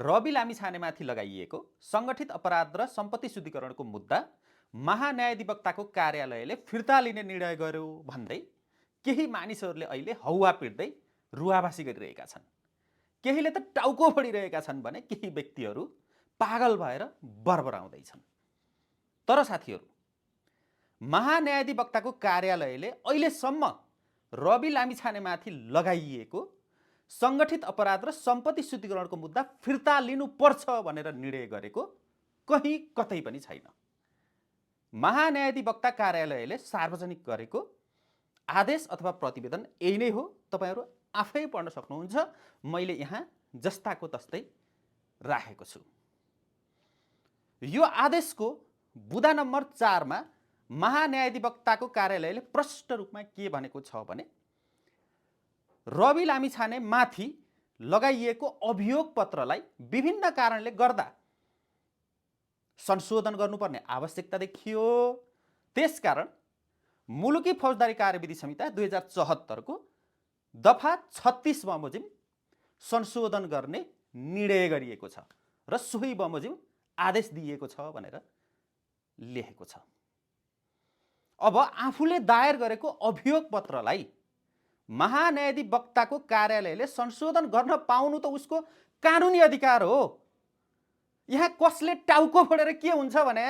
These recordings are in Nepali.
रवि लामिछानेमाथि लगाइएको सङ्गठित अपराध र सम्पत्ति शुद्धिकरणको मुद्दा महान्यायाधिवक्ताको कार्यालयले फिर्ता लिने निर्णय गर्यो भन्दै केही मानिसहरूले अहिले हौवा पिट्दै रुवाबासी गरिरहेका छन्। केहीले त टाउको फोडिरहेका छन् भने केही व्यक्तिहरू पागल भएर बरबराउँदैछन्। तर साथीहरू, महान्यायाधिवक्ताको कार्यालयले अहिलेसम्म रवि लामिछानेमाथि लगाइएको सङ्गठित अपराध र सम्पत्ति शुद्धिकरणको मुद्दा फिर्ता लिनुपर्छ भनेर निर्णय गरेको कहीँ कतै पनि छैन। महान्यायाधिवक्ता कार्यालयले सार्वजनिक गरेको आदेश अथवा प्रतिवेदन यही नै हो। तपाईहरू आफै पढ्न सक्नुहुन्छ। मैले यहाँ जस्ताको तस्तै राखेको छु। यो आदेशको बुँदा नम्बर 4 मा महान्यायाधिवक्ताको कार्यालयले प्रष्ट रूपमा के भनेको छ भने रवि लामिछानेमाथि लगाइएको अभियोग पत्रलाई विभिन्न कारणले गर्दा संशोधन गर्नुपर्ने आवश्यकता देखियो। त्यसकारण मुलुकी फौजदारी कार्यविधि संहिता 2074 को दफा 36 बमोजिम संशोधन गर्ने निर्णय गरिएको छ र सोही बमोजिम आदेश दिएको छ भनेर लेखेको छ। अब आफूले दायर गरेको अभियोग पत्रलाई महान्यायाधिवक्ताको कार्यालयले संशोधन गर्न पाउनु त उसको कानुनी अधिकार हो। यहाँ कसले टाउको फोडेर के हुन्छ भने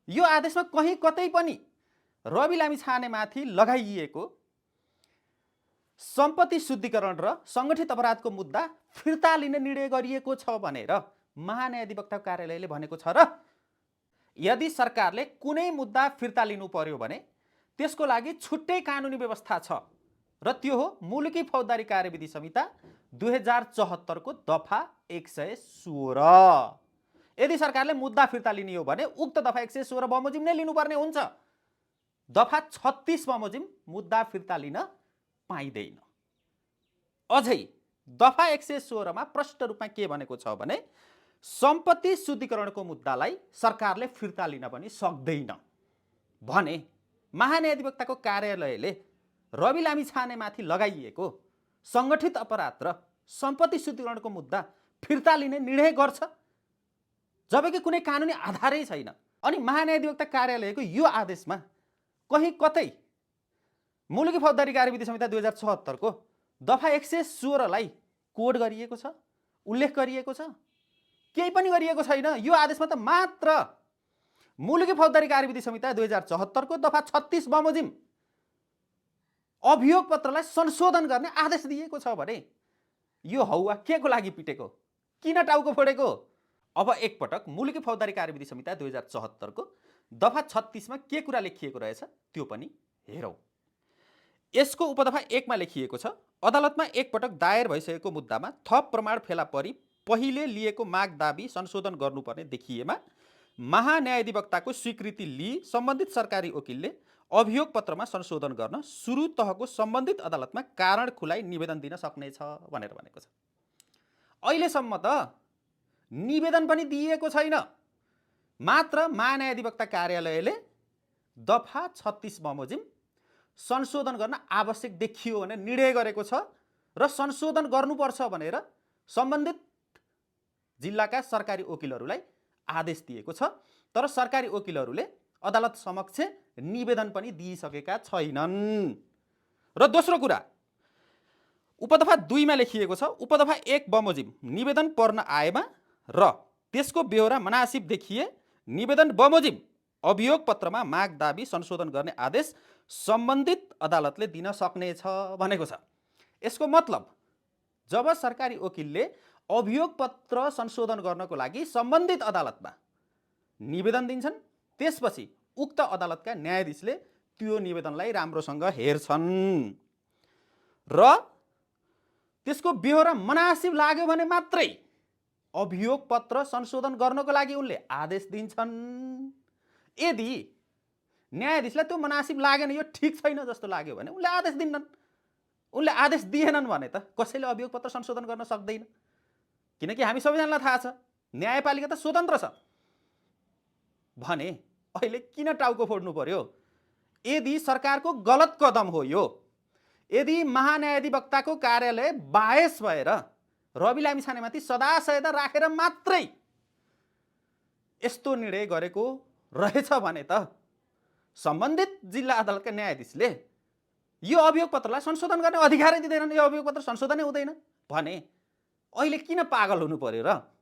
यो आदेशमा कहीँ कतै पनि रवि लामिछानेमाथि लगाइएको सम्पत्ति शुद्धिकरण र सङ्गठित अपराधको मुद्दा फिर्ता लिने निर्णय गरिएको छ भनेर महान्यायाधिवक्ताको कार्यालयले भनेको छ। र यदि सरकारले कुनै मुद्दा फिर्ता लिनु पर्यो भने त्यसको लागि छुट्टै कानुनी व्यवस्था छ र त्यो हो मुलुकी फौजदारी कार्यविधि संहिता 2074 को दफा 116। यदि सरकारले मुद्दा फिर्ता लिने हो भने उक्त दफा 116 बमोजिम नै लिनुपर्ने हुन्छ। दफा 36 बमोजिम मुद्दा फिर्ता लिन पाइँदैन। अझै दफा 116 मा प्रष्ट रूपमा के भनेको छ भने सम्पत्ति शुद्धिकरणको मुद्दालाई सरकारले फिर्ता लिन पनि सक्दैन भने महान्यायाधिवक्ताको कार्यालयले रवि लामिछानेमाथि लगाइएको सङ्गठित अपराध र सम्पत्ति शुद्धिकरणको मुद्दा फिर्ता लिने निर्णय गर्छ जबकि कुनै कानुनी आधारै छैन। अनि महान्यायाधिवक्ता कार्यालयको यो आदेशमा कहीँ कतै मुलुकी फौजदारी कार्यविधि संहिता 2074 को दफा 116 लाई कोड गरिएको छ, उल्लेख गरिएको छ, केही पनि गरिएको छैन। यो आदेशमा त मात्र मुलुकी फौजदारी कार्यविधि संहिता 2074 को दफा 36 बमोजिम अभियोग पत्रलाई संशोधन गर्ने आदेश दिएको छ भने यो हौवा के को लागि पिटेको, किन टाउको फोडेको? अब एकपटक मुलुकी फौजदारी कार्यविधि संहिता 2074 को दफा 36 मा के कुरा लेखिएको रहेछ त्यो पनि हेरौँ। यसको उपदफा 1 मा लेखिएको छ, अदालतमा एकपटक दायर भइसकेको मुद्दामा थप प्रमाण फेला परी पहिले लिएको माग दाबी संशोधन गर्नुपर्ने देखिएमा महान्यायाधिवक्ताको स्वीकृति लिई सम्बन्धित सरकारी वकिलले अभियोग पत्रमा संशोधन गर्न सुरु तहको सम्बन्धित अदालतमा कारण खुलाई निवेदन दिन सक्नेछ भनेर भनेको छ। अहिलेसम्म त निवेदन पनि दिएको छैन। मात्र महान्यायाधिवक्ता कार्यालयले दफा 36 बमोजिम संशोधन गर्न आवश्यक देखियो भने निर्णय गरेको छ र संशोधन गर्नुपर्छ भनेर सम्बन्धित जिल्लाका सरकारी वकिलहरूलाई आदेश दिएको छ। तर सरकारी वकिलहरूले अदालत समक्ष निवेदन पनि दिइसकेका छैनन्। र दोस्रो कुरा उपदफा 2 मा लेखिएको छ, उपदफा 1 बमोजिम निवेदन पर्न आएमा र त्यसको बेहोरा मनासिब देखिए निवेदन बमोजिम अभियोग पत्रमा माग दाबी संशोधन गर्ने आदेश सम्बन्धित अदालतले दिन सक्नेछ भनेको छ। यसको मतलब जब सरकारी वकिलले अभियोग पत्र संशोधन गर्नको लागि सम्बन्धित अदालतमा निवेदन दिन्छन्, त्यसपछि उक्त अदालतका न्यायाधीशले त्यो निवेदनलाई राम्रोसँग हेर्छन् र त्यसको बेहोरा मनासिब लाग्यो भने मात्रै अभियोग पत्र संशोधन गर्नको लागि उनले आदेश दिन्छन्। यदि न्यायाधीशलाई त्यो मनासिब लागेन, यो ठिक छैन जस्तो लाग्यो भने उनले आदेश दिन्नन्। उनले आदेश दिएनन् भने त कसैले अभियोग पत्र संशोधन गर्न सक्दैन। किनकि हामी सबैजनालाई थाहा छ न्यायपालिका त स्वतन्त्र छ भने अहिले किन टाउको फोड्नु पर्यो? यदि सरकारको गलत कदम हो यो, यदि महान्यायाधिवक्ताको कार्यालय बायस भएर रवि लामिछानेमाथि सदा सयदा राखेर मात्रै यस्तो निर्णय गरेको रहेछ भने त सम्बन्धित जिल्ला अदालतका न्यायाधीशले यो अभियोग पत्रलाई संशोधन गर्ने अधिकारै दिँदैनन्, यो अभियोग पत्र संशोधनै हुँदैन भने अहिले किन पागल हुनु पर्यो र?